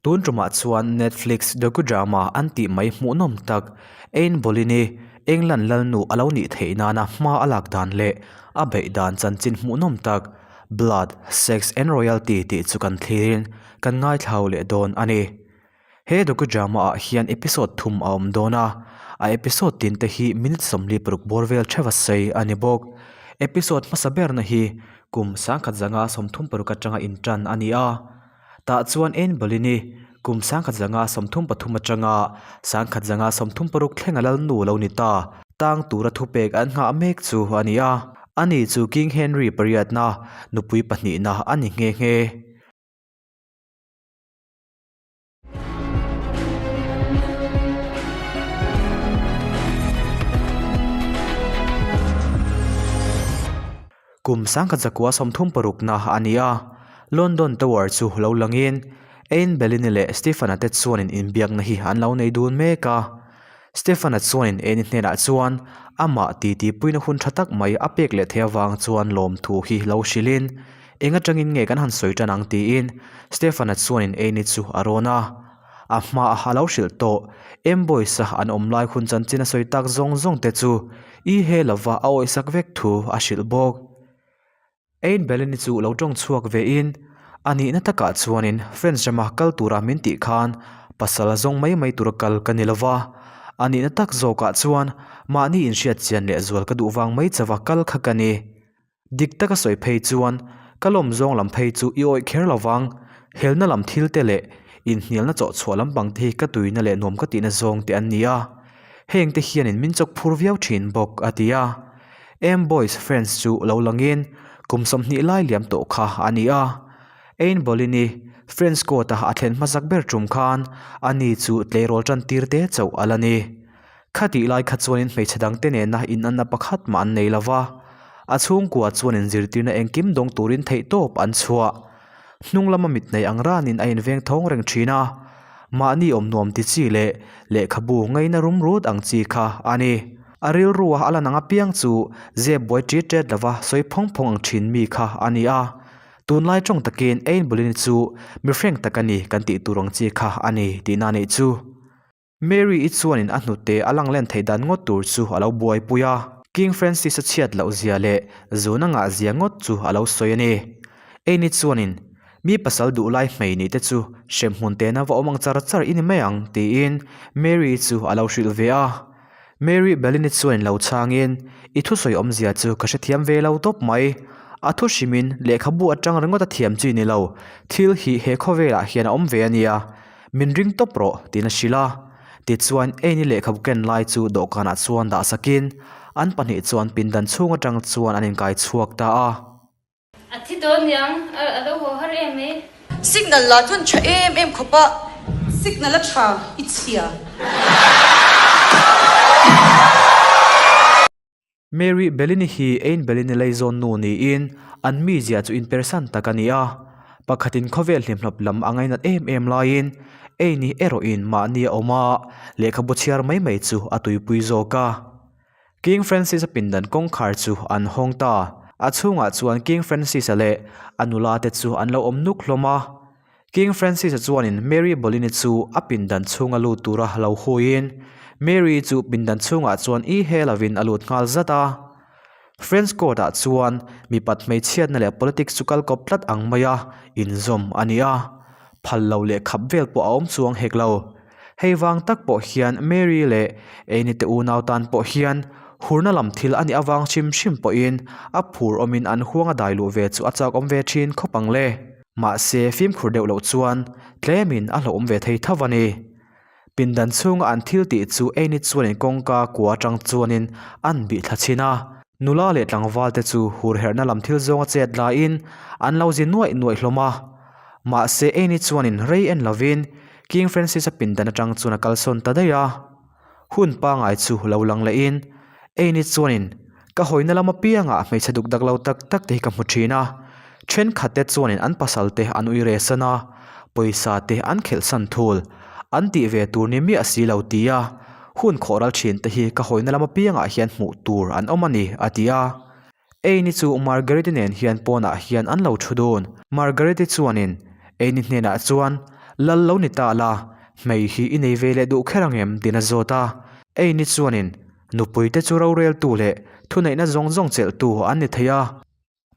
Tun tumah chuan Netflix docudrama an tih mai hmuhnawm tak Anne Boleyn-i England lalnu a lo nih theih nana hma a lak dan leh a beih dan chanchin hmuhnawm tak Blood, Sex and Royalty tih chu kan thlirin kan ngaithlau leh dawn a ni. He docudrama ah hian episode thum a awm dawn a, a episode tin te hi minute 46 bawr vel theuh a sei a ni bawk. Episode hmasa berna hi kum 1936 atanga intan a ni a. Tah chuan Anne Boleyn-i kum 1933 atanga 1936 thlenga lalnu lo ni ta tang tura thupek an nghah mek chu a ni a. Ani chu King Henry pariatna nupui pahnihna a ni nghe nghe. Kum 1936 na a ni a, London Tower chu lo langin Anne Boleyn-i leh Stephen-a te chuanin inbiakna hi an lo nei dun mek a. Stephen-a chuanin Anne-i hnenah chuan amah titipuina hun tha tak mai a pek leh theih avang chuan lawmthu hi lo hrilhin, Eng atangin nge kan han sawi tan ang tiin Stephen-a chuanin Anne-i chu a rawn a. A hmaah a lo hrilh tawh, Amboys-a an awm lai hun chanchin a sawi tak zawng zawng te chu i he lova a awihsak vek thu a hrilh bawk. Anne Boleyn-i chu lo tawng chhuak vein, A nihna takah chuanin French rama kal tura min tih khan pasal zawng mai mai tura kal ka ni lova, a nihna tak zawkah chuan mahni inhriat chian leh zual ka duh vang mai chauha kal kha ka ni. Dik taka sawi phei chuan ka lawm zawng lam phei chu i awih kher lo vang, helna lam thil te leh inhnialna chawh chhuah lampang te hi ka tuina leh nuam ka tihna zawng te an ni a, heng te hianin min chawk phur viau thin bawk a ti a. Em Boys Friends chu lo langin kum 20 lai liam tawh kha a ni a. Anne Boleyn-i Friends Court-a a thlen hmasak ber tum khan ani chu tleirawl tan tir te chauh a la ni. Khatih lai kha chuanin hmeichhe dangte nena inanna pakhat mah an nei lo va, a chhungkua chuanin zirtirna engkim dawng turin theihtawp an chhuah. Hnung lama mitnei ang ranin a inveng thawng reng thin a, mahni awm nuam ti chi leh lehkhabu ngaina rum rut ang chi kha a ni. A rilrua a lan ang apiang chu zep buai ṭit ṭet lova sawi phawng phawng ang ṭhin mi kha a ni a, tunlai ṭawng takin Ein Bolini chu mihreng tak a ni kan tih tur ang chi kha a ni tihna a nih chu. Mary-i chuanin a hnute a lang len theih dan ngawt tur chu a lo buaipui a, King Francis-a chhiat loh zia leh zun a ngah zia ngawt chu a lo sawi a ni. Annie chuanin, Mi pasal duh lai hmei nih te chu hremhmun tena va awm ang char char i ni mai ang, tiin Mary-i chu a lo hrilh ve a. Mary Bellini chuanin lo chhangin, I thusawi awmzia chu ka hrethiam ve lo tawp mai. A thu hrimin lehkhabu atang ringawt a thiam chi ni lo, thil hi he khawvelah hian a awm ve a nia. Min ring tawp rawh, tiin a hrilh a. Tichuan, Annie lehkhabu ken lai chu dawhkanah chuan dah sakin, an pahnih chuan pindan chhung atang chuan an inkai chhuak ta a. A thi dawn niang, a lo haw har em mai. Signal la chuan tha em em khawp a, signal a tha i chhia. Mary Bellini hi Anne Bellini leizawn nu niin an mizia chu inpersan tak a ni a. Pakhatin khawvel hlimhlawp lam a ngainat em em laiin Anne-i erawhin mahni a awm a, lehkhabu chhiar mai mai chu a tuipui zawk a. King Francis-a pindan kawngkhar chu an hawng ta. A chhungah chuan King Francis-a leh a nula te chu an lo awm nuk hlawm a. King Francis-a chuanin Mary Boleyn-i chu a pindan chhunga lut tura lo huiin, Mary chu pindan chhungah chuan i he lovin a lut nghal zat a. French court-ah chuan mipat hmeichhiatna leh politics chu kal kawp tlat ang maia inzawm a ni a, phal lo leh khap vel pawh a awm chuang hek lo. Hei vang tak pawh hian Mary leh Annie te unau tan pawh hian hurna lam thil a nih avang hrim hrim pawhin a phur awmin an huanga dai luh ve chu a chak awm ve thin khawp ang le. Mahse fimkhur deuh loh chuan tlemin a hlauhawm ve thei tho a ni. Pindan chhunga an thil tih chu Annie chuanin kawngka kua atang chuanin an bih thla chhin a. Nula leh tlangval te chu hur herhna lam thil zawnga chet laiin an lo zi nuaih nuaih hlawm a. Mahse Annie chuanin rei en lovin King Francis-a pindan atang chuan a kalsawn ta daih a. Hun pangai chu lo lang lehin Annie chuanin ka hawina lam apiangah hmeichhe duk dak lo tak tak te hi ka hmu thin a. Thenkhat te chuanin an pasal te an ui re san a, pawisa te an khelh san thul. An tih ve tur ni miah si lo ti a, hun khawh ral thin te hi ka hawina lam apiangah hian hmuh tur an awm a ni, a ti a. Annie chu Margaret-i nen hian pawnah hian an lo thu dun. Margaret-i chuanin Annie hnenah chuan, Lal lo ni ta la, hmei hi i nei ve leh duh kher ang em? tiin a zawt a. Eini chuanin, Nupuite chu roreltu leh thuneihna zawng zawng chelhtu an ni thei a.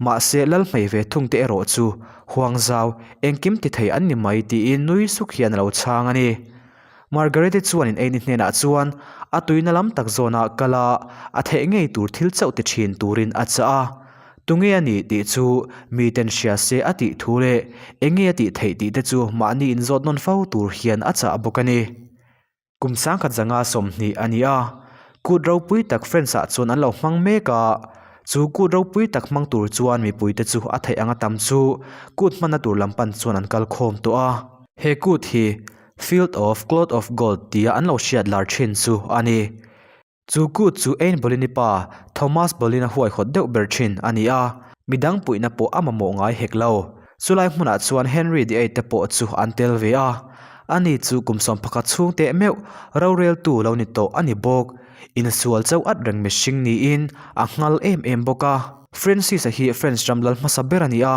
Mahse lal hmei ve thungte erawh chu huang zau engkim ti thei an ni mai tiin nui suk hian a lo chhang a ni. Margaret-i chuanin Annie hnenah chuan a tuina lam tak zawnah kal a, a theih ngei tur thil chauh ti thin turin a chah a. Tunge a nih tih chu miten hria se a tih thu leh enge a tih theih tih te chu mahni inzawt nawn fo tur hian a chah bawk a ni. Kum sangkhat zanga 20 a ni a, kut ropui tak French ah chuan an lo hmang mek a, chu kut ropui tak hmang tur chuan mipuite chu a theih anga tam chu kut hmanna tur lam pan chuan an kal khawm tawh a. He kut hi Field of Cloth of Gold tia an lo hriat lar thin chu a ni. Chu kut chu Anne Boleyn-i pa Thomas Boleyn-a huaihawt deuh ber thin a ni a, midang puihna pawh a mamawh ngai hek lo. Chulai hmunah chuan Henry the Eighth te pawh chu an tel ve a, ani chu kum sawmpakhat chhung teh meuh roreltu lo ni tawh a ni bawk. Insual chauh at reng mihring niin a nghal em em bawk a. Francis-a hi French ram lal hmasa ber a ni a,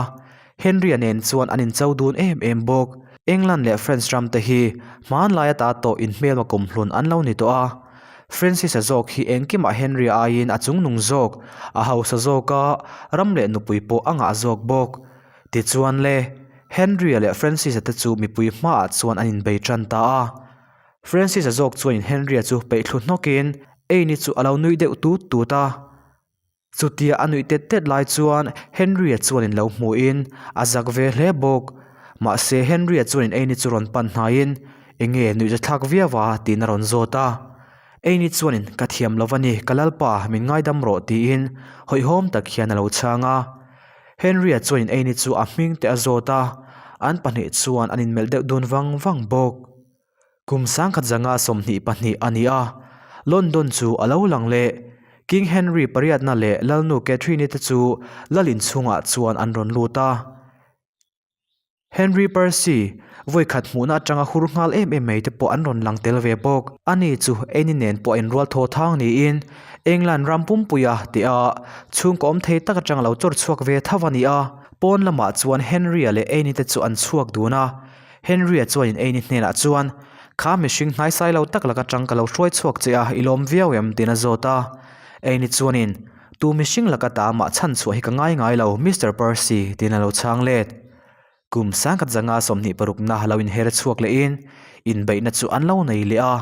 Henry-a nen chuan an incho dun em em bawk. England leh French ram te hi hmanlai ata tawh inhmelma kumhlun an lo ni tawh a. Francis-a zawk hi engkimah Henry-a aiin a chungnung zawk, a hausa zawk a, ram leh nupui pawh a ngah zawk bawk. Tichuan le, Henry-a leh Francis-a te chu mipui hmaah chuan an inbei tan ta a. Francis-a zawk chuanin Henry-a chu peihthlu hnawkin Anne-i chu a lo nui deuh tut tut a. Chutia a nuih tet tet lai chuan Henry-a chuanin lo hmuhin a zak ve hle bawk. Mahse Henry-a chuanin Annie chu rawn pan hnaiin, Enge nuih zathlak viau a? tiin a rawn zawt a. Annie chuanin, Ka thiam lo va ni, ka lalpa, min ngaidam rawh tiin hawihhawm tak hian a lo chhang a. Henry-a chuanin Annie chu a hming te a zawt a, an pahnih chuan an inmelh deuh dun vang vang bawk. Kum sangkhat zanga 22 a ni a, London chu a lo lang leh. King Henry pariatna leh Lalnu Catherine-i te chu lal inchhungah chuan an rawn lut a. Henry Percy, vawikhat hmuhna atanga hur nghal em em mai te pawh an rawn lang tel ve bawk. Ani chu Annie nen pawh a inrual thaw thang niin England ram pumpuia tih a chhungkaw awm thei tak atanga lo chawr chhuak ve tho a ni a. Pawn lamah chuan Henry-a leh Annie te chu an chhuak dun a. Henry-a chuanin Annie hnenah chuan, Kha mihring hnaisai lo tak laka tang ka lo hruai chhuak che a, i lawm viau em? tiin a zawt a. Annie chuanin, Tu mihring laka ta mah chhan chhuah hi ka ngai ngai lo, Mister Percy, tiin a lo chhang let. Kum sangkhat zanga 26 na lo inher chhuak lehin inbeihna chu an lo nei leh a.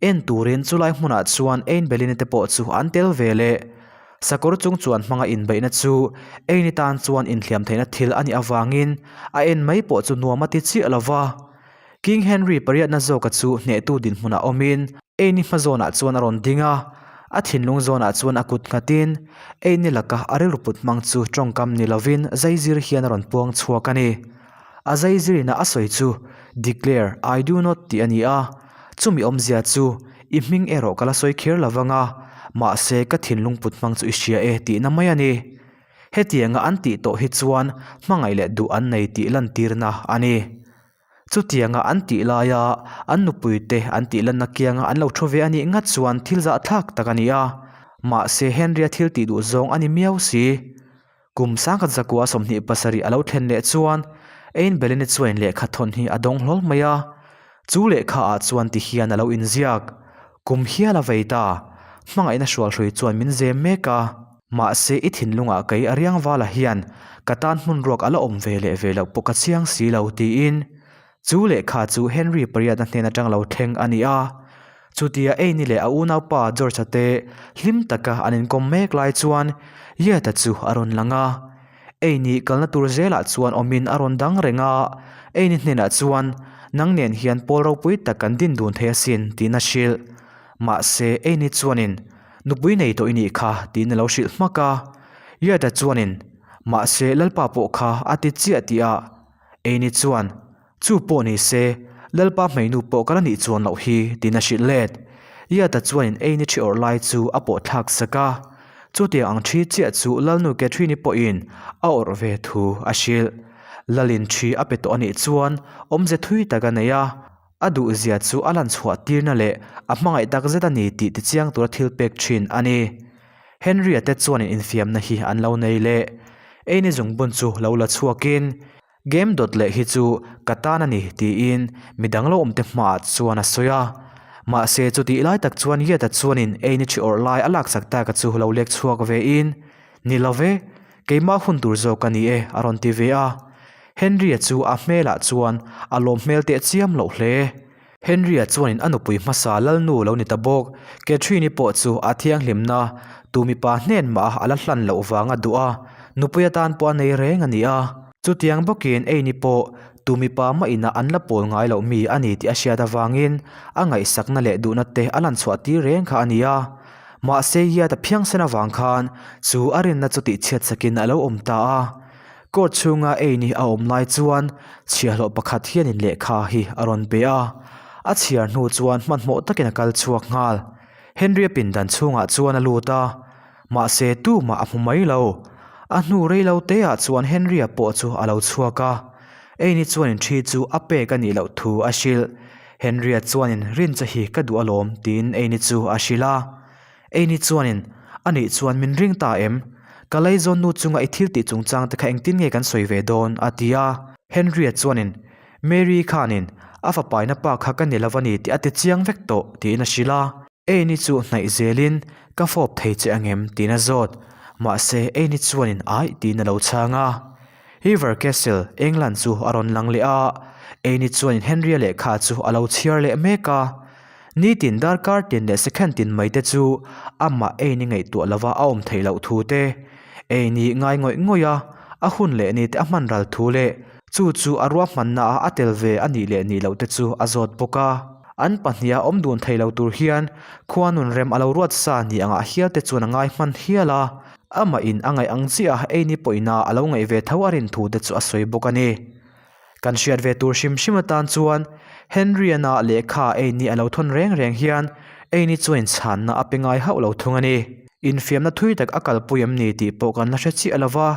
En turin chulai hmunah chuan Anne Boleyn-i te pawh chu an tel ve leh. Sakawr chung chuan hmanga inbeihna chu Annie tan chuan inhliam theihna thil a nih avangin a en mai pawh chu nuam a ti chiah lo va. King Henry pariatna zawka chu hnehtu dinhmunah awmin Annie hma zawnah chuan a rawn ding a, a thinlung zawnah chuan a kut nghatin Annie laka a rilru put hmang chu tawngkam ni lovin zaizir hian a rawn puang chhuak a ni. A zaizirina a sawi chu Declare I do not tih a ni a, chumi awmzia chu i hming erawh ka la sawi kher lo vang a, mahse ka thinlung put hmang chu i hria e tihna mai a ni. Hetianga an tih tawh hi chuan hmangaih leh duh an nei tih lantirna a ni. Chutianga an tih laia an nupuite an tih lanna kianga an lo thu ve a nih ngat chuan thil zahthlak tak a ni a, mahse Henry-a thil tih duh zawng a ni miau si. Kum sangkhat zakua 27 a lo thlen leh chuan Anne Boleyn-i chuan lehkha thawn hi a dawng hlawl mai a. Chu lehkha ah chuan ti hian a lo inziak, Kum hial a vei ta, hmangaihna hrualhrui chuan min zem mek a. Mahse i thinlungah kei a riang vala hian ka tan hmun ruak a la awm ve leh ve loh pawh ka chiang si lo tiin Chu lehkha chu Henry pariatna hnen atang lo thleng a ni a. Chutia Annie leh a unaupa George-a te hlim taka an inkawm mek lai chuan Yet-a chu a rawn lang a. Annie kalna tur zelah chuan awmin a rawn dang reng a, Annie hnenah chuan, Nang nen hian pawl ropui tak kan din dun thei asin, tiin a hrilh. Mahse, Annie chuanin, Nupui nei tawh i nih kha, tiin a lo hrilh hmak a. Yet-a chuanin, Mahse, Lalpa pawh kha a ti chiah tih a. Eini chuan, Chu pawh ni se, Lalpa hmeinu pawh ka la nih chuan loh hi, tiin a hrilh let. Yata chuanin Eini thi awrh lai chu a pawh thlak sak a. Chutiang ang thi chiah chu Lalnu Catherine-i pawhin a awrh ve thu a hrilh. Lalin thi a pe tawh a nih chuan awmze thui tak a nei a. A duhzia chu a lan chhuah tirna leh a hmangaih tak zet a ni tih tichiang tura thil pek thin a ni. Henry-a te chuanin infiamna hi an lo nei leh. Eini zungbun chu lo la chhuakin. Game dawt leh hi chu ka tan a ni tiin midang lo awmte hmaah chuan a sawi a. Mahse chutih lai tak chuan Yet-a chuanin Annie ṭhi awrh lai a laksak taka chu lo lek chhuak vein, Ni lo ve, keimah hun tur zawk a ni e a rawn ti ve a. Henry-a chu a hmelah chuan a lawm hmel teh chiam loh hle. Henry-a chuanin a nupui hmasa Lalnu lo ni ta bawk. Catherine-i pawh chu a thianghlimna tu mipa hnen mah a la hlan loh vang a duh a, nupui atan pawh a nei reng a ni a. Chutiang bawkin Anne-i pawh tu mipa mah ina an la pawl ngai loh mi a ni tih a hriat avangin a ngaihsakna leh duhna te a lan chhuah tir reng kha a ni a. Mahse hiat a phiangsen avang khan chu a rinna chu tihchhiat sakin a lo awm ta a. Court chhunga Anne-i a awm lai chuan chhiahhlawh pakhat hianin lehkha hi a rawn pe a, a chhiar hnu chuan hmanhmawh takin a kal chhuak nghal. Henry-a pindan chhungah chuan a lut a, mahse tumah a hmu mai lo. A hnu rei lo teah chuan Henry-a pawh chu a lo chhuak a, Anne-i chuanin thi chu a pek a nih loh thu a hrilh. Henry-a chuanin rincha hi ka duh alawm tiin Anne-i chu a hrilh a. Eini chuanin, A nih chuan min ring ta em? Ka laizawn nu chunga i thil tih chungchang te kha engtin nge kan sawi ve dawn? a ti a. Henry-a chuanin, Mary khanin a fapaina pa kha ka ni lo a ni tih a ti chiang vek tawh, tiin a hrilh a. Eini chu hnaih zelin, Ka fawp thei che angem? tiin a zawt. Mahse, Eini chuanin aih tiin a lo chhang a. Hever Castle, England chu a rawn lang leh a, Eini chuanin Henry-a lehkha chu a lo chhiar leh mek a. Nitin darkar tin leh second tin mai te chu amah Eini ngaihtuah lova a awm theih loh thu te, Eini ngai ngawih ngawih a, a hun leh ni te a hman ral thu leh chu chu a ruahmanna ah a tel ve a nih leh nih loh te chu a zawt bawk a. An pahniha awm dun thei lo tur hian khua nun rem a lo ruat sa ni angah hial te chuan a ngai hman hial a. Amah in a ngaih ang chiah a Eini pawhin a a lo ngaih ve tho a rin thu te chu a sawi bawk a ni. Kan hriat ve tur hrim hrim atan chuan Henry-ana lehkha Eini a lo thawn reng reng hian Eini chuan inchhanna a pe ngai hauh lo thung a ni. Infiamna thui tak a kalpui em ni tih pawh kan la hre chiah lo va.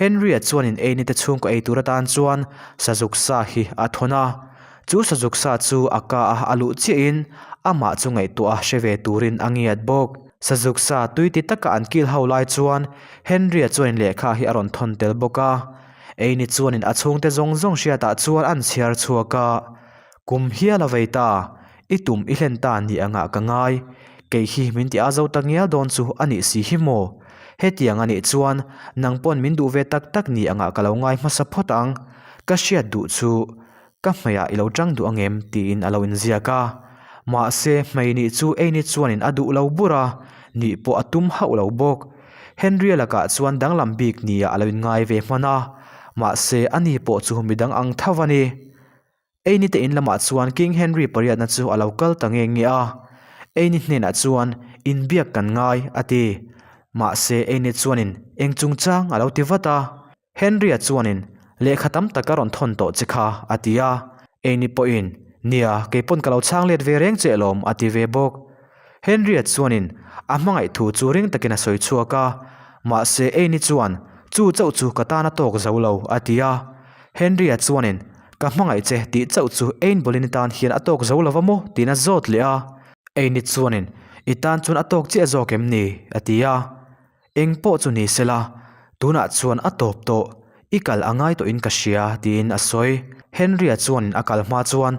Henry-a chuanin Eini te chhungkaw ei tur atan chuan sazuk sa hi a thawn a. Chu sazuk sa chu a ka a a luh chiahin amah chu ngaihtuah a hre ve turin a ngiat bawk. Sazuk sa tui ti taka an kil ho lai chuan Henry-a chuanin lehkha hi a rawn thawn tel bawk a. Eini chuanin a chhungte zawng zawng hriatah chuan an chhiar chhuak a, Kum hial a vei ta, i tum i hlen ta ni angah ka ngai. Kei hi min ti a zo ta ngial dawn chu a nih si hi maw? Hetiang a nih chuan nang pawn min duh ve tak tak ni angah ka lo ngai hmasa phawt ang. Ka hriat duh chu ka hmeiah i lo tang duh angem tiin a lo inziak a. Mahse hmei nih chu Eini chuanin a duh lo bur a, nih pawh a tum hauh lo bawk. Henry-a lakah chuan danglam bik nia a lo inngai ve hman a, mahse ani pawh chu midang ang tho a ni. Eini te in lamah chuan King Henry pariatna chu a lo kal ta nge nge a, Eini hnenah chuan inbiak kan ngai a ti. Mahse Eini chuanin eng chungchang a lo ti vat a, Henry-a chuanin lehkha tam tak a rawn thawn tawh che kha a ti a, Eini pawhin nia keipawn ka lo chhang let ve reng che alawm a ti ve bawk. Henry-a chuanin a hmangaih thu chu ring takin a sawi chhuak a, mahse Annie chuan chu chauh chu ka tan a tawk zo lo a ti a. Henry-a chuanin ka hmangaih che tih chauh chu Anne Boleyn-i tan hian a tawk zo lo va maw tiin a zawt leh a. Annie chuanin i tan chuan a tawk chiah zawk em ni? a ti a. Eng pawh chu ni sela, tunah chuan a tawp tawh, i kal a ngai tawhin ka hria, tiin a sawi. Henry-a chuanin a kal hma chuan,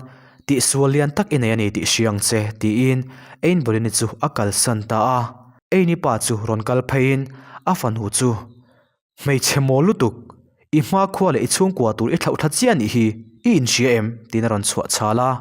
Tihsual lian tak i nei a ni tih hria ang che, tiin Anne Boleyn-i chu a kalsan ta a. Anne-i pa chu rawn kal pheiin a fanu chu, Hmeichhe mawl lutuk, i hmakhua leh i chhungkua tur i thlauh thla chiah a nih hi, i inhria em? tiin a rawn chhuah chhal a.